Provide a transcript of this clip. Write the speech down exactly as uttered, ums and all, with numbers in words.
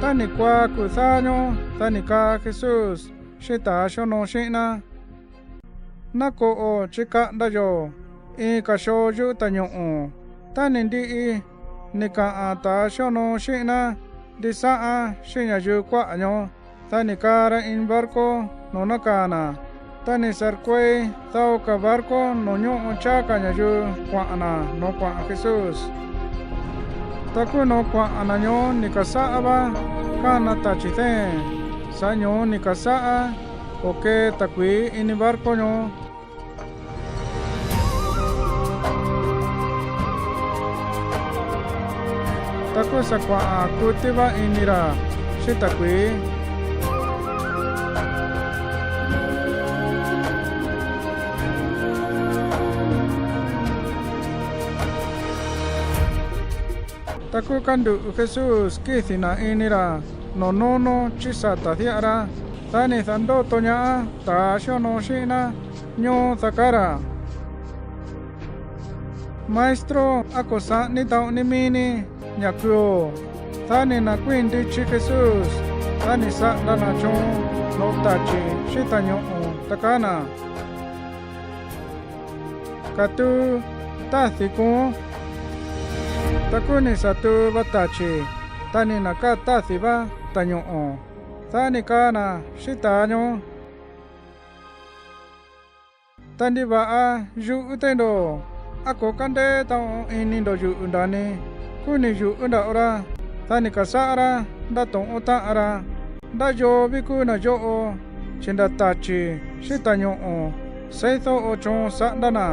Ta ni kuaa ku'u saa ñuu, ta ni kaa Jesús xi'i taa xio nuu xi'ina: Na ko'o chi ka'nta yo inka xio yu'u tañu'u. Ta ni nti'i ni ka'a taa xio nuu xi'ina ntisa'an xi'i ñayu kua'a ñuu, ta ni kaa ra iin barco nuu na kaa na. Ta ni sakuai tau ka barco nuu ñu'u chaa ka ñayu kua'a na nuu kua'a Jesús. Ta kuu nuu kua'a na ñuu ni kasa'a va kana tachi tee, saa ñuu ni kasa'a ko kee takuii ini barco ñuu. Ta kuu sakua'a kuti va ini ra xi'i takuii. Ta kuu kantu'u Jesús ki'iji na ini ra nuu nunu chi sata cia'ara, ta ni santoto ña'a taa xio nuu xi'ina ñuu ta kaa ra: Maestro, ¿a ko sa'ani taun ni mii ni ña kuuo? Ta ni na kuiin ntichi Jesús, ta ni sa'nta na chuun nuu tachi xi'i tañu'u ta kaa na: Katuu, taji kuun. Ta kuu ni satuu va tachi, ta ni na kaa taji va tañu'u, ta ni kaa na xi'i taa ñuu. Ta ntiva'a yu'u tei nto, ¿a ko kantee taun ini nto yu'u ntaa ni? Kuu ni yu'u nta'a ra, ta ni kasa'a ra ntatu'un ta'a ra: ¿Nta yoo vi kuu na yo'o? Chi nta tachi xi'i tañu'u saido'o chuun sa'nta na.